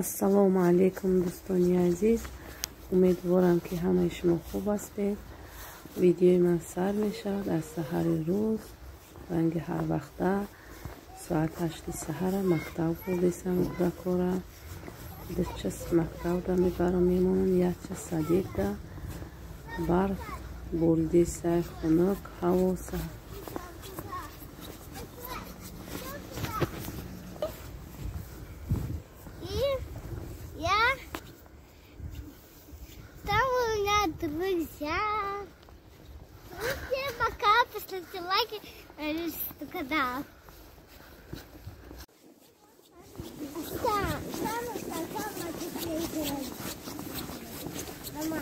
Ассалому алайкум, дӯстони азиз. Умедворам, ки ҳамаи шумо хуб ҳастед. Видеои ман сар мешавад аз саҳари рӯз, ранги ҳар вақта соат 8 саҳара мактаб бурдесам кӯдакора. Ду час мактабда мебарам, мемонам, як час садикда. Барф боридесай, хунук ҳаво. Друзья, ну, всем пока, поставьте лайки, подписывайтесь на канал. Мама,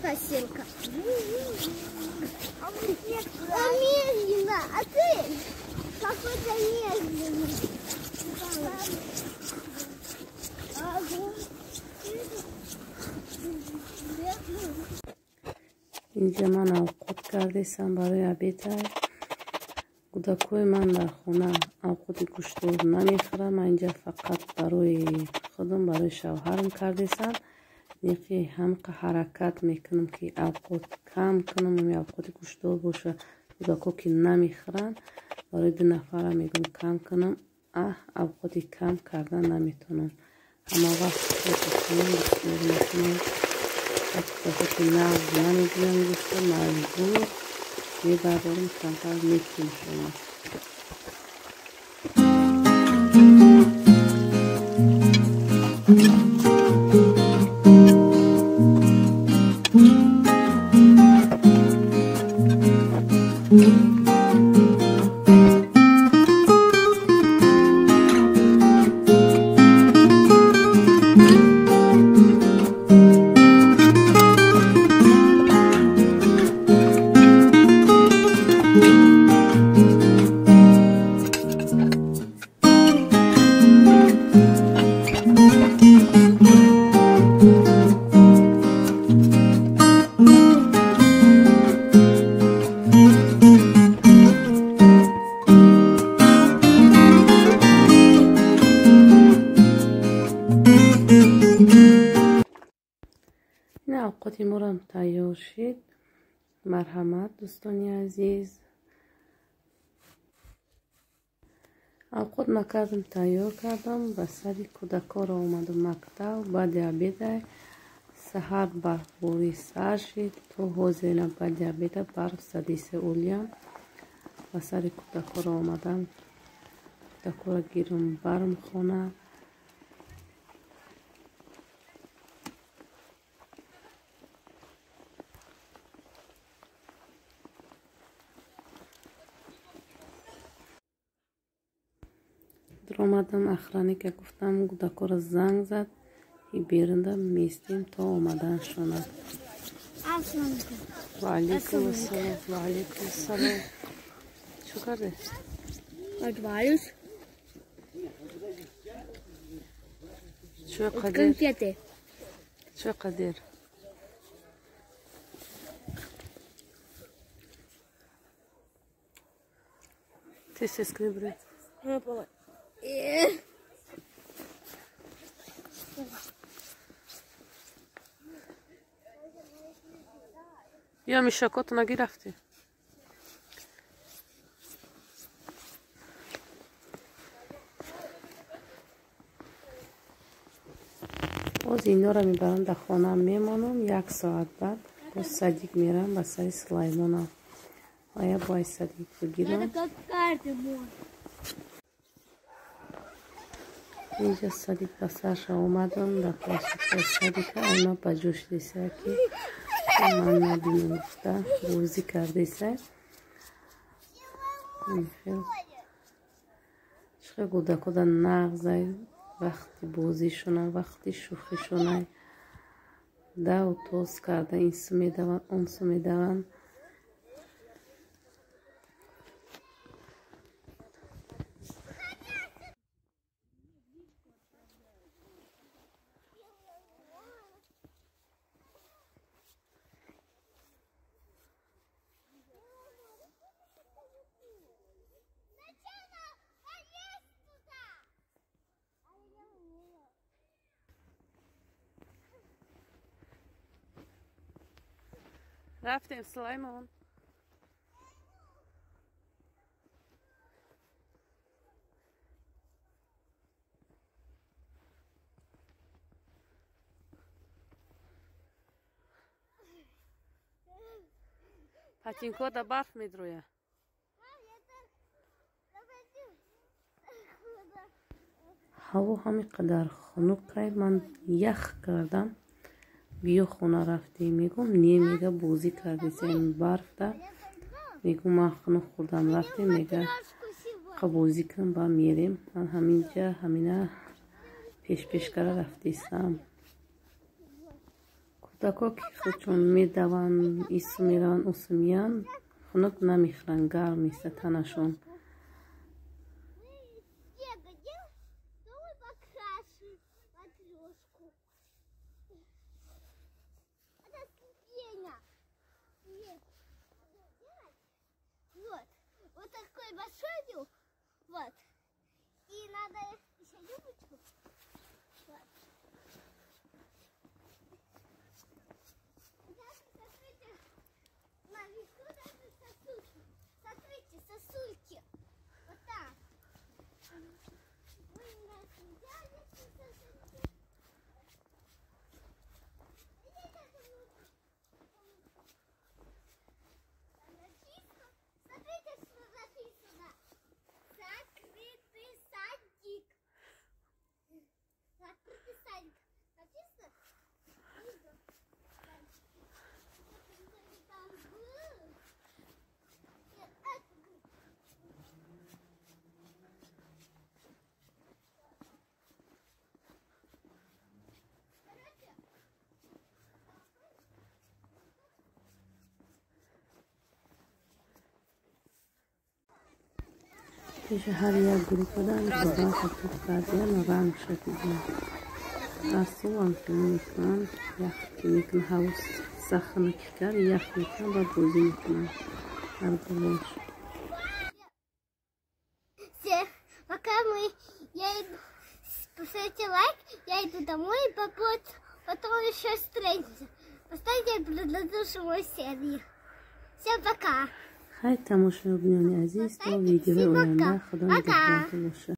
косилка. Медленно, а ты какой-то медленный. Инҷа ман авқот кардесам барои обедай. Кӯдакҳои ман дар хона авқоти гӯштдор намехӯрам. Ман инҷа фақат барои худам, барои шавҳарам кардесам. Неки ҳамқа ҳаракат мекунам, ки авқот кам кунам, ами авқоти гӯштдор боша, кӯдакҳо ки намехӯранд, барои ду нафара мегӯм кам кунам. Аҳ, авқоти кам кардан наметавонам. Ҳама вақт кунам, бисёр мекунам. Кӯдакҳо ки нағз намегӯям гӯшта, маҷбур мебардорам, камтар мекуншонам. Авқоти морам тайёр шид. Марҳамат, дӯстони азиз. Авқот накардам, тайёр кардам. Ба сари кӯдакҳоро омадам мактаб. Баъди обедай саҳар барфборӣ сар шид. То ҳозирна баъди обеда барф задисе улям. Ба сари кӯдакҳоро омадам. Кӯдакҳоро гирам барм хона. Омадам, охранника гуфтам, кӯдакҳоро занг зад и берунда местем то омаданшона. Ва алайкум ассалом, ва алайкум ассалом. Чӣ карде? Одеваюсь. Чё қадир? Конфеты. Чё қадир? Тез-тез кунӣ, биред. Ё мишакото нагирафтӣ? Боз инора мебарам, дар хона мемонам. Як соат баъд боз садик мерам ба сари Сулаймонам. Оя бояд садик бигирам. Инҷа садик ба сарша омадам, дар площадкаи садика айма ба ҷӯш деса, ки ман набинам гуфта бозӣ кардеса. Чиқа кӯдакода нағзай вақти бозишона, вақти шӯхишона, даву тоз карда ин су медаванд, он су медаванд. Рафтем, Сулаймон. Патинко да барф медроя. Ҳаво ҳамин қадар хунук кай, ман ях кардам. Биё хона рафтем, мегум, не, мега, бозӣ кардесем барфда. Мегум, ман хунук хӯрдам, рафтем, мега, қа бозӣ кун, ба мерем. Ман ҳаминҷа ҳамина пешпешкара рафтесам. Кӯдако ки худшон медаванд, ису мераванд, усу меянд, хунук намехӯранд, гарм места танашон. Вот такой большой юб. Вот. И надо еще юбочку. Вот. Смотрите, наверху даже сосульки. Смотрите, сосульки. Вот так. Мы нас взяли сосульки. Смотрите, что написано. Закрытый садик. Закрытый садик. Написано? Там был. Нет, это был. Короче. Пеши ҳар як гурӯҳ будан, барфа тух кардиян, ранг шадидан. Расулам ки мекунанд, ях ки мекунанд, ҳаво сахт хунук кард, ях мекунанд, баъд бозӣ мекунанд дар болош. Пока мы, я иду, поставьте лайк, я иду домой и потом еще встретимся. Поставьте предыдущую серию. Всем пока! Хай, тамошобинони азиз, то видеои оянда, Худо нигаҳбонтон бошад.